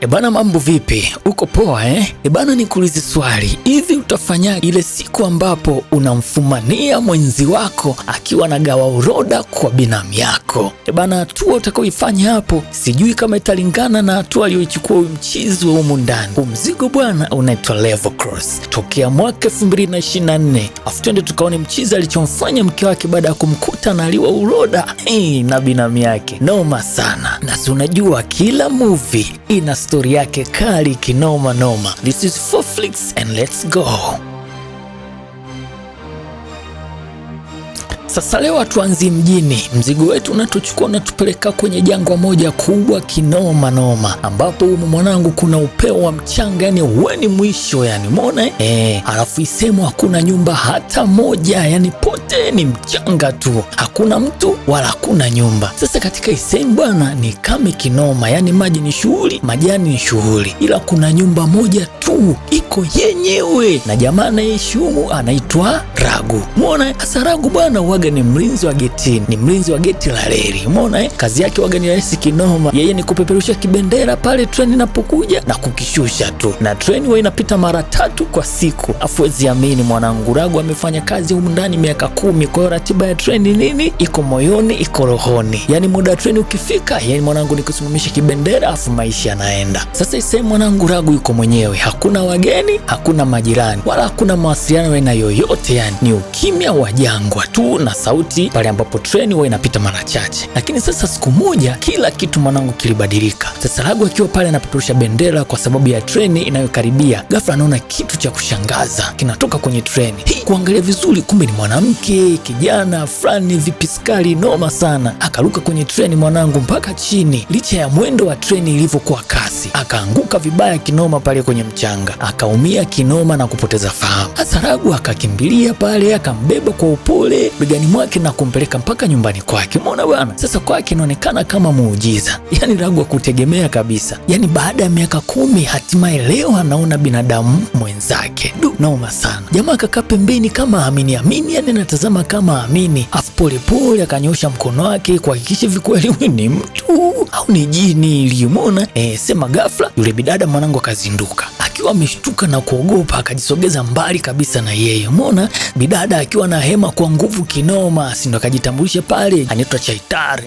Ebana, mambo vipi? Uko poa eh? Ebana, nikuulize swali, hivi utafanya ile siku ambapo unamfumania mwenzi wako akiwa anagawa uroda kwa binamu yako? Ebana, hatua utakaoifanya hapo sijui kama italingana na hatua aliyoichukua huyu mchizi wa humu ndani. Huu mzigo bwana unaitwa Level Cross tokea mwaka 2024. Afu twende tukaone mchizi alichomfanya mke wake baada ya kumkuta analiwa uroda hey, na binamu yake. Noma sana, na si unajua kila movie ina stori yake kali kinoma noma. This is 4Flix and let's go. Sasa leo hatuanzi mjini, mzigo wetu unatuchukua unatupeleka kwenye jangwa moja kubwa kinoma noma, ambapo humu mwanangu kuna upeo wa mchanga, yani huweni mwisho, yani umeona eh? Alafu isemo hakuna nyumba hata moja, yani pote ni mchanga tu, hakuna mtu wala hakuna nyumba. Sasa katika isemu bwana ni kame kinoma, yani maji ni shughuli, majani ni shughuli, ila kuna nyumba moja tu iko yenyewe na jamaa anayeishi humu anaitwa Ragu. Umeona sasa, Ragu bwana waga ni mlinzi wa getini, ni mlinzi wa geti la reli. Umeona eh? Kazi yake waga ni rahisi kinoma, yeye ni kupeperusha kibendera pale treni inapokuja na kukishusha tu, na treni huwa inapita mara tatu kwa siku. Afu wezi amini mwanangu, Ragu amefanya kazi humu ndani miaka 10. Kwa hiyo ratiba ya treni nini iko moyoni, iko rohoni. Yani muda wa treni ukifika, yani mwanangu ni kusimamisha kibendera, afu maisha yanaenda. Sasa isemu mwanangu, Ragu yuko mwenyewe, hakuna wageni, hakuna majirani, wala hakuna mawasiliano aina yoyote, yani ni ukimya wa jangwa tu na sauti pale ambapo treni huwa inapita mara chache. Lakini sasa siku moja kila kitu mwanangu kilibadilika. Sasa Ragu akiwa pale anapeperusha bendera kwa sababu ya treni inayokaribia, ghafla anaona kitu cha kushangaza kinatoka kwenye treni hii. Kuangalia vizuri, kumbe ni mwanamke kijana fulani vipiskali noma sana. Akaruka kwenye treni mwanangu mpaka chini, licha ya mwendo wa treni ilivyokuwa kasi, akaanguka vibaya kinoma pale kwenye mchanga, akaumia kinoma na kupoteza fahamu. Sasa Ragu akakimbilia pale, akambeba kwa upole begani mwake na kumpeleka mpaka nyumbani kwake. Umeona bwana, sasa kwake inaonekana kama muujiza, yani Ragu hakutegemea kabisa. Yani baada ya miaka 10 hatimaye leo anaona binadamu mwenzake. Du, noma sana. Jamaa akakaa pembeni kama amini amini, yani anatazama kama amini, afu polepole akanyosha mkono wake kuhakikisha hivi kweli huyu ni mtu au ni jini ili umeona sema ghafla yule bidada mwanangu akazinduka akiwa ameshtuka na kuogopa, akajisogeza mbali kabisa na yeye. Umeona bidada akiwa na hema kwa nguvu kinoma, si ndo akajitambulisha pale, anaitwa Chaitar.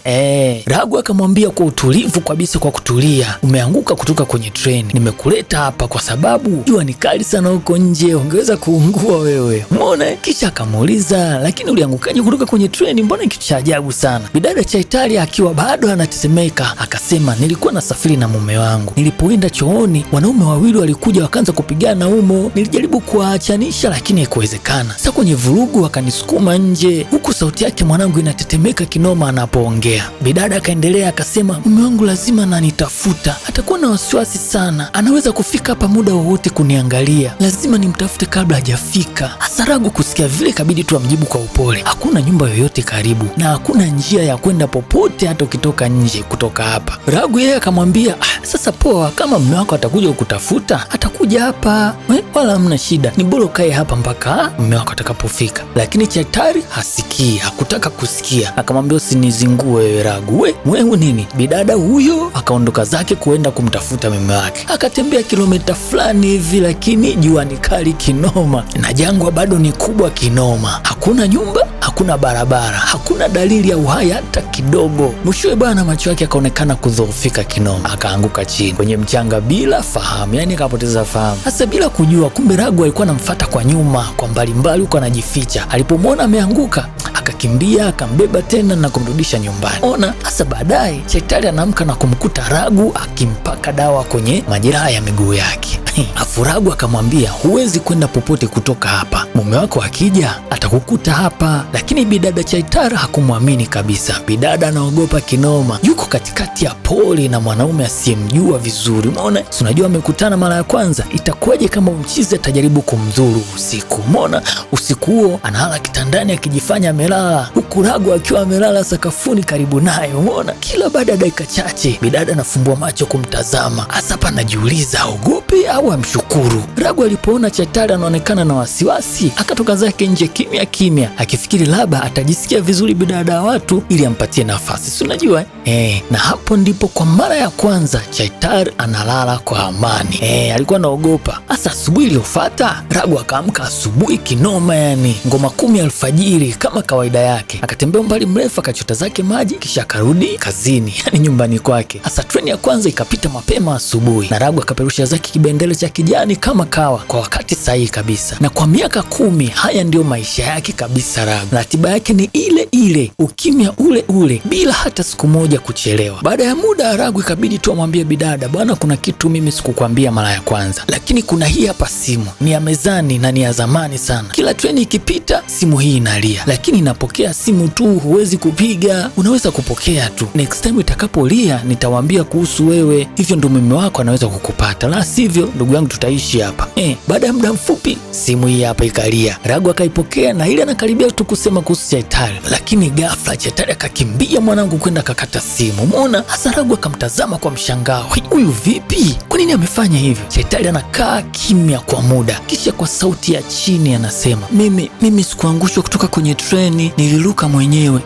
Ragu akamwambia kwa utulivu kabisa, kwa kutulia, umeanguka kutoka kwenye treni, nimekuleta hapa kwa sababu jua ni kali sana huko nje, ungeweza kuungua wewe. Umeona? Kisha akamuuliza, lakini uliangukaje kutoka kwenye treni? Mbona kitu cha ajabu sana. Bidada Chaitari akiwa bado anatetemeka akasema, nilikuwa nasafiri na mume wangu, nilipoenda chooni wanaume wawili walikuja wakaanza kupigana humo, nilijaribu kuwaachanisha lakini haikuwezekana. Sasa kwenye vurugu wakanisukuma nje, huku sauti yake mwanangu inatetemeka kinoma anapoongea. Bidada akaendelea akasema, mume wangu lazima ananitafuta, atakuwa na wasiwasi sana, anaweza kufika hapa muda wowote kuniangalia, lazima nimtafute kabla hajafika. Hasa Ragu kusikia vile kabidi tu amjibu kwa upole, hakuna nyumba yoyote karibu na hakuna njia ya kwenda popote hata ukitoka nje kutoka hapa. Ragu yeye akamwambia, sasa poa, kama mume wako atakuja kukutafuta atakuja hapa, wala hamna shida, ni bora ukae hapa mpaka mume wako atakapofika. Lakini Chaitari hasikii, hakutaka kusikia, akamwambia usinizingue wewe Ragu, we mwehu nini? Bidada huyo akaondoka zake kuenda kumtafuta mume wake. Akatembea kilomita fulani hivi, lakini jua ni kali kinoma na jangwa bado ni kubwa kinoma, hakuna nyumba, hakuna barabara, hakuna dalili ya uhai hata kidogo. Mwishowe bwana, macho yake akaonekana kudhoofika kinoma, akaanguka chini kwenye mchanga bila fahamu, yani akapoteza fahamu. Sasa bila kujua, kumbe Ragu alikuwa anamfuata kwa nyuma kwa mbalimbali huko anajificha. Alipomwona ameanguka akakimbia akambeba tena na kumrudisha nyumbani. Ona sasa, baadaye Chaitali anaamka na kumkuta Ragu akimpaka dawa kwenye majeraha ya miguu yake. Afu Ragu akamwambia, huwezi kwenda popote kutoka hapa, mume wako akija atakukuta hapa. Lakini bidada Chaitara hakumwamini kabisa. Bidada anaogopa kinoma, yuko katikati ya pori na mwanaume asiyemjua vizuri. Umeona, si unajua amekutana mara ya kwanza, itakuwaje kama mchizi atajaribu kumdhuru usiku? Umeona, usiku huo analala kitandani akijifanya amelala, huku Ragu akiwa amelala sakafuni karibu naye. Umeona, kila baada ya dakika chache bidada anafumbua macho kumtazama. Hasa hapa anajiuliza, aogope au au amshukuru. Ragu alipoona Chaitali anaonekana na wasiwasi, akatoka zake nje kimya kimya, akifikiri labda atajisikia vizuri bidada watu ili ampatie nafasi, si unajua eh? Na hapo ndipo kwa mara ya kwanza Chaitali analala kwa amani. Alikuwa anaogopa. Hasa asubuhi iliyofuata Ragu akaamka asubuhi kinoma, yani ngoma 10 alfajiri kama kawaida yake, akatembea umbali mrefu akachota zake maji kisha akarudi kazini, yani nyumbani kwake. Hasa treni ya kwanza ikapita mapema asubuhi na Ragu akaperusha zake kibendele cha kijani kama kawa kwa wakati sahihi kabisa. Na kwa miaka 10 haya ndiyo maisha yake kabisa. Ragu ratiba yake ni ile ile, ukimya ule ule, bila hata siku moja kuchelewa. Baada ya muda Ragu ikabidi tu amwambie bidada, bwana, kuna kitu mimi sikukwambia mara ya kwanza, lakini kuna hii hapa simu ni ya mezani na ni ya zamani sana. Kila treni ikipita simu hii inalia, lakini inapokea simu tu, huwezi kupiga, unaweza kupokea tu. Next time itakapolia nitawaambia kuhusu wewe, hivyo ndo mume wako anaweza kukupata, la sivyo ndugu yangu tutaishi hapa. Baada ya muda mfupi simu hii hapa ikalia. Ragu akaipokea na ile anakaribia tu kusema kuhusu Chaitali, lakini ghafla Chaitali akakimbia mwanangu kwenda kakata simu. Umeona? Hasa Ragu akamtazama kwa mshangao, huyu vipi? Kwa nini amefanya hivyo? Chaitali anakaa kimya kwa muda, kisha kwa sauti ya chini anasema, mimi sikuangushwa kutoka kwenye treni, niliruka mwenyewe.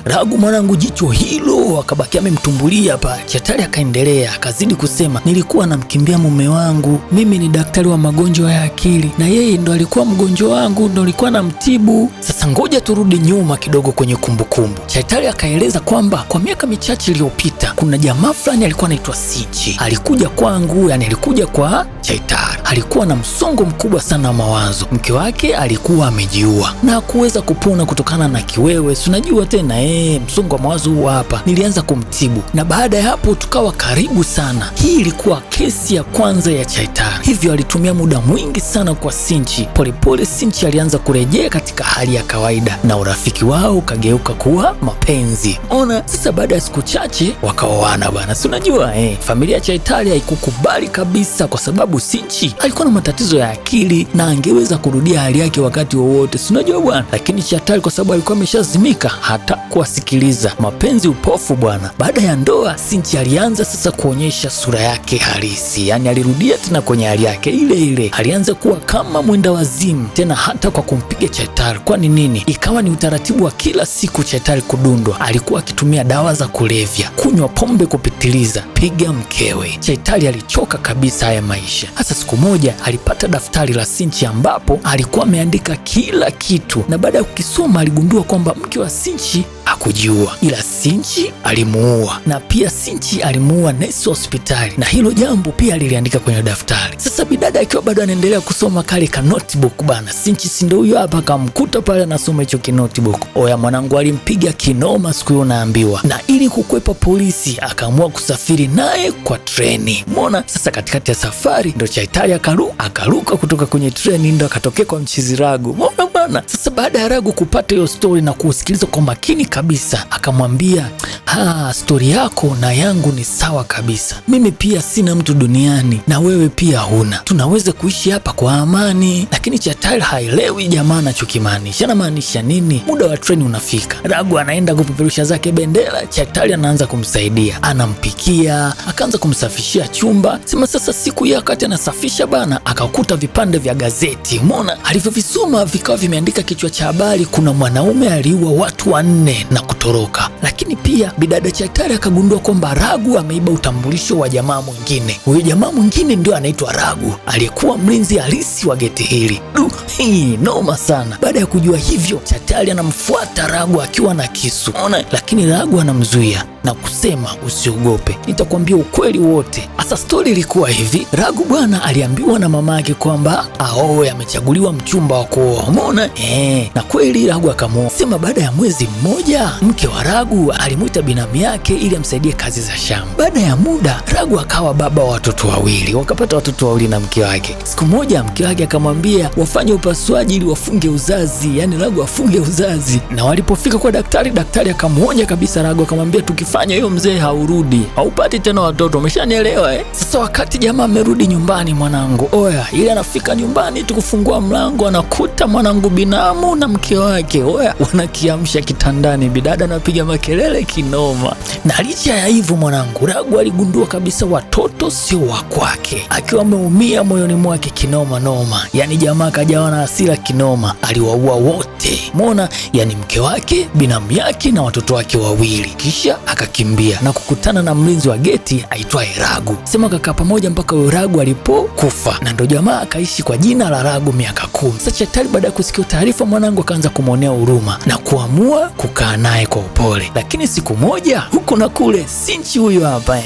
Ragu mwanangu jicho hilo akabaki amemtumbulia pale. Chaitali akaendelea akazidi kusema, nilikuwa namkimbia mume wangu, mimi ni daktari wa magonjwa ya akili na yeye ndo alikuwa mgonjwa wangu, ndo alikuwa namtibu. Sasa ngoja turudi nyuma kidogo kwenye kumbukumbu. Chaitali akaeleza kwamba kwa miaka michache iliyopita kuna jamaa fulani alikuwa anaitwa Sinchi, alikuja kwangu, yani alikuja kwa Chaitali. Alikuwa na msongo mkubwa sana wa mawazo, mke wake alikuwa amejiua na kuweza kupona kutokana na kiwewe, si unajua tena msongo wa mawazo huu hapa. Nilianza kumtibu na baada ya hapo tukawa karibu sana. Hii ilikuwa kesi ya kwanza ya Chaitali, hivyo alitumia muda mwingi sana kwa Sinchi. Polepole Sinchi alianza kurejea katika hali ya kawaida na urafiki wao ukageuka kuwa mapenzi. Ona sasa, baada ya siku chache wakaoana bana, si unajua Familia ya Chaitali haikukubali kabisa, kwa sababu Sinchi alikuwa na matatizo ya akili na angeweza kurudia hali yake wakati wowote, si unajua bwana. Lakini Chaitali kwa sababu alikuwa ameshazimika hata kuwasikiliza. Mapenzi upofu bwana. Baada ya ndoa Sinchi alianza sasa kuonyesha sura yake halisi, yani alirudia tena kwenye hali yake ile ile. Alianza kuwa kama mwenda wazimu tena, hata kwa kumpiga Chaitali. Kwani nini? Ikawa ni utaratibu wa kila siku Chaitali kudundwa. Alikuwa akitumia dawa za kulevya, kunywa pombe kupitiliza, piga mkewe. Chaitali alichoka kabisa haya maisha. Hasa siku moja alipata daftari la Sinchi ambapo alikuwa ameandika kila kitu, na baada ya kukisoma aligundua kwamba mke wa Sinchi hakujiua, ila Sinchi alimuua, na pia Sinchi alimuua nesi hospitali, na hilo jambo pia aliliandika kwenye daftari. Sasa bidada akiwa bado anaendelea kusoma kale ka notebook bana, Sinchi si ndio huyo hapa, akamkuta pale anasoma hicho ki notebook. Oya mwanangu, alimpiga kinoma siku hiyo naambiwa, na ili kukwepa polisi akaamua kusafiri naye kwa treni. Umeona? Sasa katikati ya safari ndo Chaitali akaruka kutoka kwenye treni, ndo akatokea kwa mchizi Ragu. Umeona bana? Sasa baada ya Ragu kupata hiyo story na kusikiliza kwa makini kabisa, akamwambia stori yako na yangu ni sawa kabisa. Mimi pia sina mtu duniani na wewe pia huna, tunaweza kuishi hapa kwa amani. Lakini Chaitali haelewi jamaa anachokimaanisha, anamaanisha nini. Muda wa treni unafika, Ragu anaenda kupeperusha zake bendera, Chaitali anaanza kumsaidia, anampikia, akaanza kumsafishia chumba. Sema sasa siku ya wakati anasafisha bana, akakuta vipande vya gazeti. Umeona alivyovisoma vikawa vimeandika kichwa cha habari, kuna mwanaume aliua watu 4 na kutoroka. Lakini pia bidada Chaitali akagundua kwamba Ragu ameiba utambulisho wa jamaa mwingine. Huyo jamaa mwingine ndio anaitwa Ragu, aliyekuwa mlinzi halisi wa geti hili. Du, hii noma sana. Baada ya kujua hivyo, Chaitali anamfuata Ragu akiwa na kisu. Unaona? Lakini Ragu anamzuia na kusema usiogope, nitakwambia ukweli wote. Asa story ilikuwa hivi, Ragu bwana aliambiwa na mama yake kwamba aoe, amechaguliwa mchumba wa kuoa. Umeona? Na kweli Ragu akamuoa. Sema baada ya mwezi mmoja mke wa Ragu alimuita binamu yake ili amsaidie kazi za shamba. Baada ya muda Ragu akawa baba wa watoto wawili, wakapata watoto wawili na mke wake. Siku moja mke wake akamwambia wafanye upasuaji ili wafunge uzazi, yani Ragu afunge uzazi. Na walipofika kwa daktari, daktari akamuonya kabisa Ragu, akamwambia tukifanya hiyo mzee haurudi, haupati tena watoto, umeshanielewa eh? Sasa wakati jamaa amerudi nyumbani mwanangu, oya, ile anafika nyumbani tu kufungua mlango anakuta mwanangu binamu na mke wake oya, wanakiamsha kitandani, bidada anapiga makelele kinoma. Na licha ya hivyo mwanangu, Ragu aligundua kabisa watoto sio wa kwake, akiwa ameumia moyoni mwake kinoma noma. Yani jamaa kajawa na hasira kinoma, aliwaua wote mona, yani mke wake, binamu yake na watoto wake wawili, kisha akakimbia na kukutana na mlinzi wa geti aitwaye Ragu. Sema kakaa pamoja mpaka huyo Ragu alipokufa, na ndo jamaa akaishi kwa jina la Ragu miaka 10. Sasa Chetali baada ya kusikia taarifa mwanangu, akaanza kumwonea huruma na kuamua kukaa naye kwa upole. Lakini siku moja huku na kule, Sinchi huyo hapa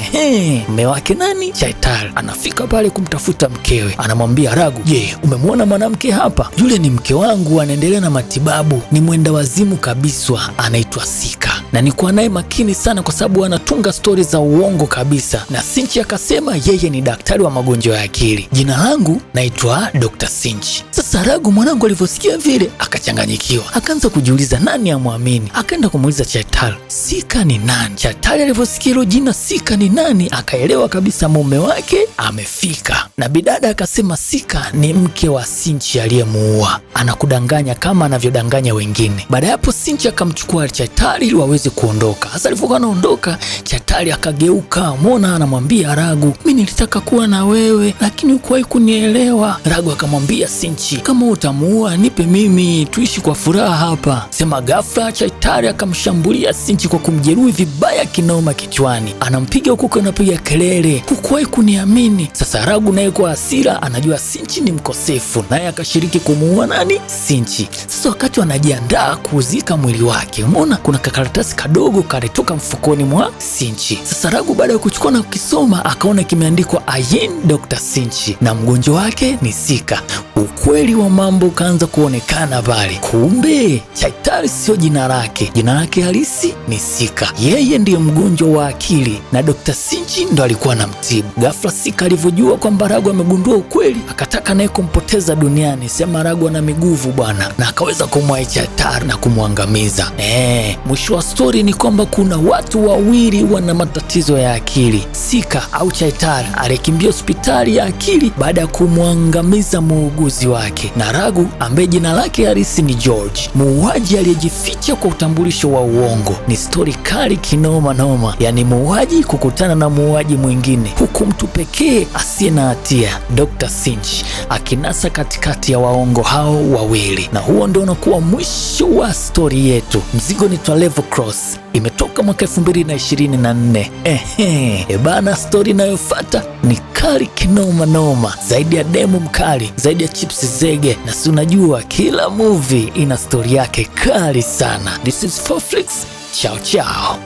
mume wake nani, Chetali anafika pale kumtafuta mkewe, anamwambia Ragu, je, umemwona mwanamke hapa? Yule ni mke wangu, anaendelea na matibabu, ni mwenda wazimu kabisa, anaitwa Sika na nikuwa naye makini sana kwa sababu anatunga stori za uongo kabisa. Na Sinchi akasema yeye ni daktari wa magonjwa ya akili, jina langu naitwa Dr. Sinchi. Sasa Ragu mwanangu alivyosikia vile akachanganyikiwa, akaanza kujiuliza nani amwamini. Akaenda kumuuliza Chetali, Sika ni nani? Chetali alivyosikia hilo jina Sika ni nani, akaelewa kabisa mume wake amefika. Na bidada akasema Sika ni mke wa Sinchi aliyemuua, anakudanganya kama anavyodanganya wengine. Baada ya hapo Sinchi akamchukua Chetali ili waweze kuondoka. Sasa alipokuwa anaondoka, Chetali akageuka, muona anamwambia Ragu, mimi nilitaka kuwa na wewe lakini hukuwahi kunielewa. Ragu akamwambia Sinchi, kama utamuua nipe mimi tuishi kwa furaha hapa. Sema ghafla Chetali akamshambulia Sinchi kwa kumjeruhi vibaya kinoma kichwani, anampiga huku anapiga kelele, hukuwahi kuniamini. Sasa Ragu naye kwa hasira anajua Sinchi ni mkosefu, naye akashiriki kumuua nani, Sinchi. Sasa wakati wanajiandaa kuuzika mwili wake, umeona kuna kakaratasi kadogo kalitoka mfukoni mwa Sinchi. Sasa Ragu baada ya kuchukua na kukisoma akaona kimeandikwa Ayin Dr. Sinchi na mgonjwa wake ni Sika. Ukweli wa mambo ukaanza kuonekana pale, kumbe Chetali sio jina lake, jina lake halisi ni Sika. Yeye ndiyo mgonjwa wa akili na Dr. Sinchi ndo alikuwa anamtibu. Ghafla Sika alivyojua kwamba Ragu amegundua ukweli, akataka naye kumpoteza duniani. Sema Ragu ana miguvu bwana, na akaweza kumwahi Chetali na kumwangamiza. Mwisho wa stori ni kwamba kuna watu wawili wana matatizo ya akili. Sika au Chetali alikimbia hospitali ya akili baada ya kumwangamiza muuguzi wake, na Ragu ambaye jina lake halisi ni George, muuaji aliyejificha kwa utambulisho wa uongo. Ni stori kali kinoma noma, yani muuaji kukutana na muuaji mwingine, huku mtu pekee asiye na hatia Dr. Sinchi akinasa katikati ya waongo hao wawili. Na huo ndio unakuwa mwisho wa stori yetu. Mzigo ni Level Cross, imetoka mwaka 2024. Ebana, stori inayofuata ni kali kinoma noma, zaidi ya demu mkali, zaidi ya chips zege, na si unajua kila movie ina stori yake kali sana. This is Foflix, chao chao.